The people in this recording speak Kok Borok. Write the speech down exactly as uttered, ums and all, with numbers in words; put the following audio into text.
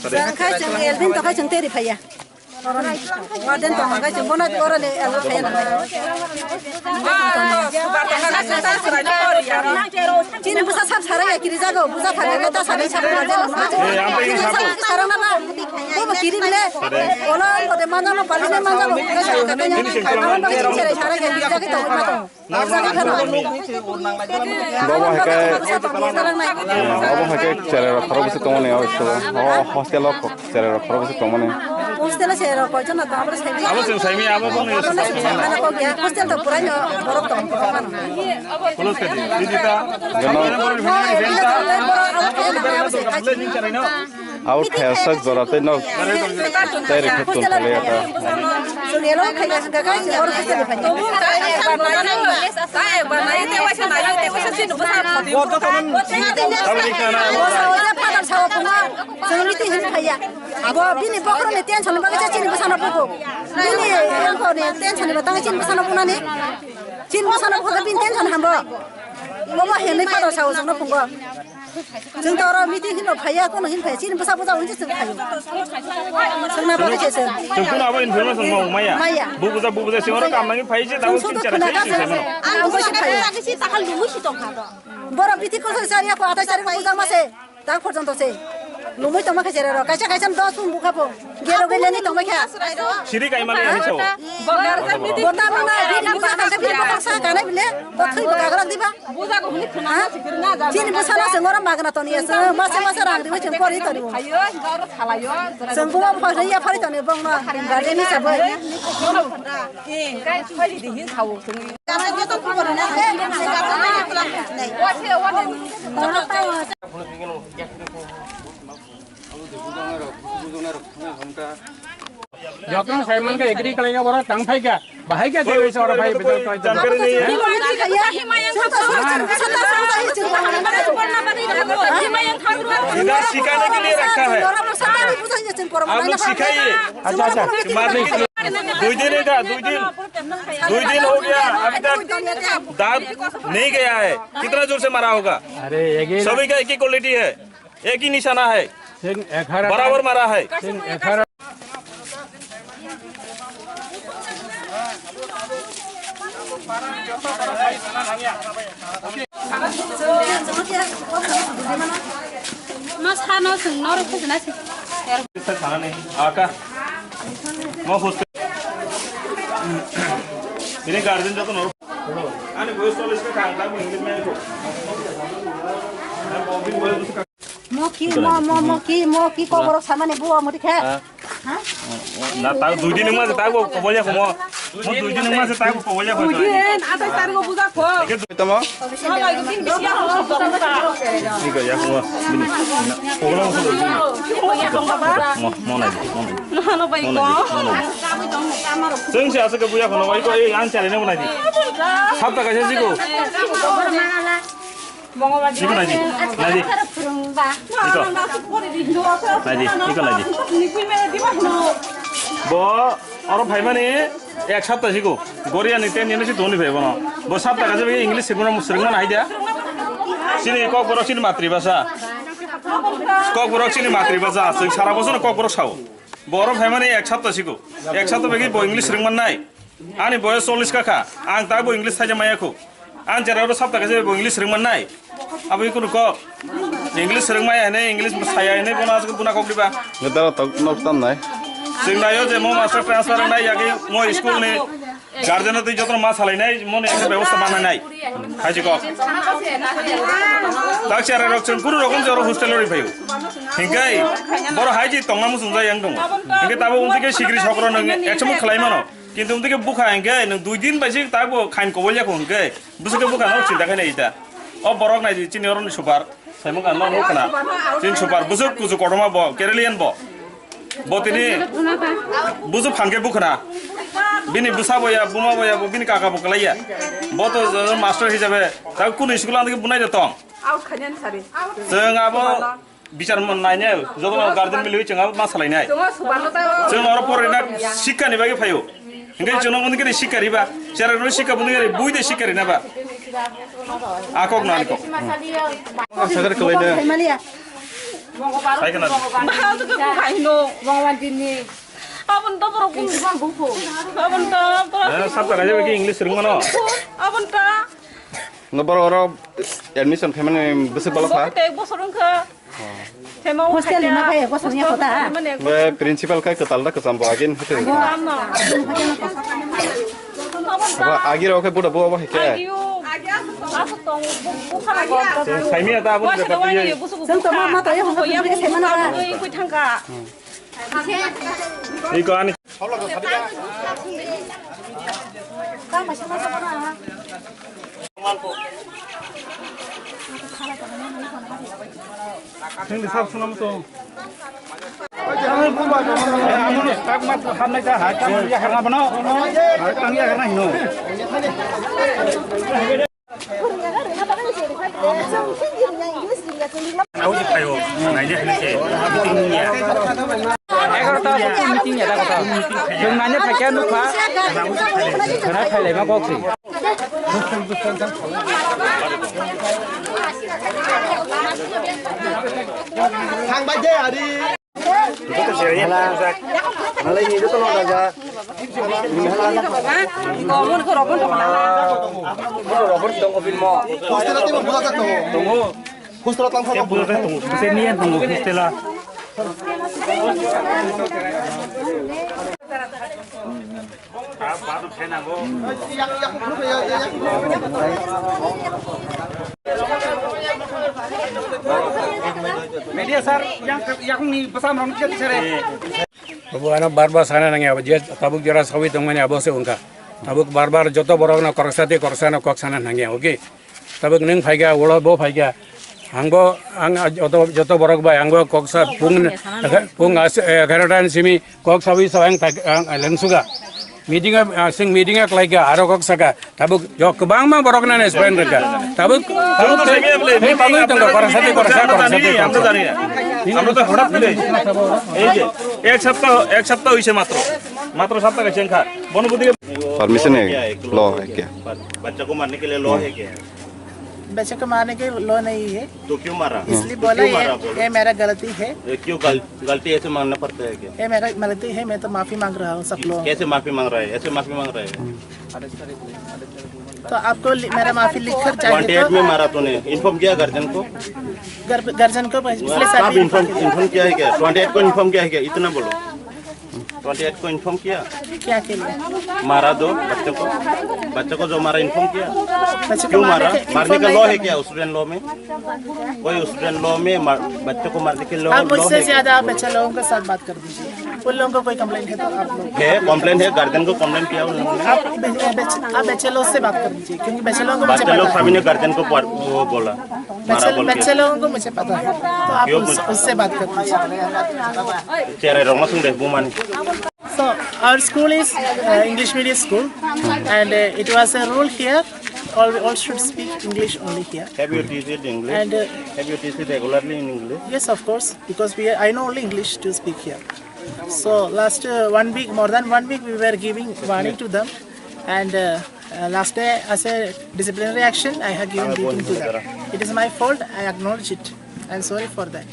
Jang khai chwng Elvin to khai chwng teri phaiya. Warden tong khai chwng bono oro le Elvin phaiya na. Chini bwsa sab sara ya kiri jago, bwsa thang ya ta sari sab warden. Chini sab sara na ba. Bo bo kiri bile. Olo ko de manja no pali ne manja bo. Sara ya kiri jago to. Bobo hai khe, bobo hai khe cherai rok khorok bwswk tongmani o school o, o hostel o cherai rok khorok bwswk tongmani. Hostel o cherai rok koichon na tong, abo sai. Abo chwng saimi, abo bo ni. Hostel to purai no borok tong. Close kadi, didi ta. Gano. Abo thaya sak jora tei nok tei rikhe chwng khalai ya ta. Bo bini bokhorokni tension ni bagwi se chini bwsano bugo. Bini tension ni bagwi chini bwsano bunani. Chini bwsano bugo bini tension hambo. Bobo hwnwi father sao chwngno phungo. Chwng to oro meeting hino phaiya, kono hin phaiya, chini bwsa bwsa hwnwi chwng phaio. Chwngna bagwi se chwng. Chwng kono abo information ma maya. Maya. Bu bwsa, bu bwsa, chwng oro kam nangwi phai se, tamo chwng chini chara khuna chini ka chini chara. Ang bwsa phaio. Borok bithi koso sariya ko atai sari ko uja mase. Tak porjonto se. Lumui tongma khe chera ro. Kaisa kaisa dos pun bukha po. Gero gele ni tongma khe. Siri kai mali ani chao. Bota bana bini buja kaisa bini bota sa kanai bile. Bo thwi bo gagrak diba. Buja ko huni khna. Ha? Chini bwsano se ngora magna toni asa. Masa masa rang dibo cheng kori toni. Ayo, garo thalayo. Sengkuma phari ya phari toni bongno. Gari ni sabai. Kai phari di hin sao. Joto sai man ka agri kalai ka bora tang phai ka. Bahai ka dewe sora phai bidal kai. Jankari nahi hai. Idhar sikhane ke liye rakha hai. Hum log sikhaiye. Acha, acha. Marne ki, dui din ho gaya, dui din, dui din ho gaya, abhi tak daant nahi gaya hai. Kitna zor se mara hoga? Are, ek hi sabhi ka ek hi quality hai, ek hi nishana hai, sing ek har barabar mara hai. Sing ek har. Ma sano sing noro khujna si. Aka. Ma hostel. Bini guardian joto noro. Ani boyos chollish ka kang ta, English ma ko. Mo ki, mo, mo, mo ki, mo ki, kokborok samani buo mudi khe. Ha? Ha? Na ta dui din ma ta ko kobol ya ko mo. Mo dui din ma ta ko kobol ya ko. Dui din, atai tar ko buja ko. Tamo? Sala ko tin bisi ya ko. Ni ko ya ko mo. Bini. Kobol ko. Mo, mo na, mo na. No, no, bai ko. Sing si asa ke buya ko no, bai ko, eh, an chale ne mo na di. Sab ta ka si ko. Iko naidi, naidi. Iko. Naidi, iko naidi. Bo, oro phaimani ek sapta sigo. Goriani ten jene si toni phai bono. Bo sapta kaisa bai English sikmano swrwngmano hai dia. Chini kokborok chini matribhasha. Kokborok chini matribhasha. Chwng sara bosono kokborok sao. Bo oro phaimani ek sapta sigo. Ek sapta bai bo English swrwngmannai. Ani boyos chollish ka kha, ang taibo English thaija maya khu. Ang jera oro sapta kaisa bo English swrwngmannai. Abo kunu kok. English swrwngmaya hene, English saya hene, bono aswk buna kok diba. Gotaro tok nok tam nai. Chwng naio je mo master transfer nai yagi mo school ni guardian twi joto ma salai nai, mo ni ekta bebosta manai nai. Haji kok. Tak chera rok chwng kunu rokom je oro hostel ori phaio. Hingkai boro haji tongma muchung jai yang dong. Hingke tabo unti ke sikri sokro nang ekchamo khlai mano. Kintu umtike bukha hingke nwng dui din bai se taibo khain kobol ya hingke bwswk ke bukha no chinta khaina ita. O borok nai chini oroni super. Saimung ka no no kana. Chini super bwswk kuchuk kotorma bo Keralian bo. Bo tini buju phangke bukhna. Bini bwsa boya, buma boya, bo bini kaka bo kalaiya. Bo to master hisabe, ta kunu school andake bunai de tong. Out khanya ni sari. Chwng abo bichar man nainai, joto no guardian mili chwng abo ma salainai. Chwng oro porina sikha ni bagwi phaio. Hinkhe chwng no mungkin sikha riba, chera no sikha buni gari bui de sikha rina ba. Akok na akok. Sakar kalai de. Sai kana. Bahal tu ke bukai no. Abon to borok kun. Abon to. Eh, sabta kaje bagi English ring mano. Abon to. No boro oro admission phaimani bwswk balo kha? Te bosor wngkha. Hostel ni ma khe bosor ni kota. Be principal kai kwtal da kwcham bo agin hete. Bo amno. Abo agi ro khe buda bo abo hike. Asu tong bu khana ko. Saimi ata abo de. Seng to ma ma to yo hongkha. Ko thangka. Iko ani. Sing di sab sunam to. Amun tak mat hamnai ta hai tang ya karna bano. Hai tang ya karna hino. Auji phaio, naidi hinike, meeting ya. Egarota meeting ya, da kota. Jeng nanya phaikya nukha. Khana phailai ma kok si. Thangbai de ari. Joto se ya. Hala. Hala ni joto lo daga. Hostel ate mo bula tak tongo. Tongo. Hostel tang sa. Bula tak tongo. Se ni tongo hostel. Media sir, yang yang ni pesan orang kita sir. Abo ano bar bar sana nangya, abo je tabuk jora sawi tongmani abo se wngkha. Tabuk bar bar joto borok no koroksa tei koroksa no kok sana nangya, okay? Tabuk nwng phaikha, ulo bo phaikha. Angbo, ang joto, joto borok bai, angbo koksa pung, pung as-, egarota ni simi kok sawi sa ang thak-, ang lengsuga. Meeting a, ah, sing meeting a klaika, aro kok saka. Tabuk jo kwbangma borok nani spend rwkha. Tabuk, tabuk tei bangwi tongkha, koroksa tei koroksa, koroksa tei koroksa. আমরা তো হঠাৎ করে এই যে এক সপ্তাহ, এক সপ্তাহ হইছে মাত্র, মাত্র সপ্তাহ গেছে এনখা বনবুদ্ধি। Permission নেই, law है क्या? बच्चा को मारने के लिए लॉ है क्या? बच्चे को मारने के लॉ नहीं है। तो क्यों मारा? इसलिए बोला क्यों ये, मारा बोलो? ये मेरा गलती है। ये क्यों गल-, गलती ऐसे मानना पड़ता है क्या? ये मेरा गलती है, मैं तो माफी मांग रहा हूँ सब लोग। कैसे माफी मांग रहा है? ऐसे माफी मांग रहा है? तो आपको लि-, मेरा माफी लिख कर चाहिए तो कॉन्टैक्ट में मारा तूने, इन्फॉर्म किया गार्जियन को? घर, गार्जियन को पिछले साल कब भी इन्फॉर्म, इन्फॉर्म किया है क्या? कॉन्टैक्ट को इन्फॉर्म किया है क्या? इतना बोलो। ट्वेंटी एट को इन्फॉर्म किया? क्या के लिए? मारा दो बच्चों को, बच्चों को जो मारा इन्फॉर्म किया? बच्चों को क्यों मारने मारा? के मारने का इन्फॉर्म लॉ नहीं है करना। क्या स्टूडेंट लॉ में? कोई स्टूडेंट लॉ में मार-, बच्चों को मारने के लॉ, आप लॉ मुझसे है क्या? ज्यादा बच्चे लोगों के साथ बात कर दीजिए। उन लोगों को कोई कंप्लेंट है तो आप लोग। है, कंप्लेंट है, गार्जियन को कंप्लेंट किया उन लोगों ने। आप बच-, बच-, आप बच्चे लोग से बात कर दीजिए, क्योंकि बच्चे लोगों को मुझे बच्चे लोग पता है। सभी ने गार्जियन को पर-, वो बोला, मारा बच्चे, बोल के। बच्चे लोगों को मुझे पता है, तो आप क्यों उस-, मुझे उससे बात कर दीजिए। Cherai rok no sung de, bumani. So, our school is, uh, English medium school, and, uh, it was a rule here, all, all should speak English only here. Have you teach it English? And, uh, have you teach it regularly in English? Yes, of course, because we, I know only English to speak here. So, last, uh, one week, more than one week, we were giving warning to them, and, uh, uh, last day, as a disciplinary action, I have given beating to them. It is my fault, I acknowledge it. I am sorry for that.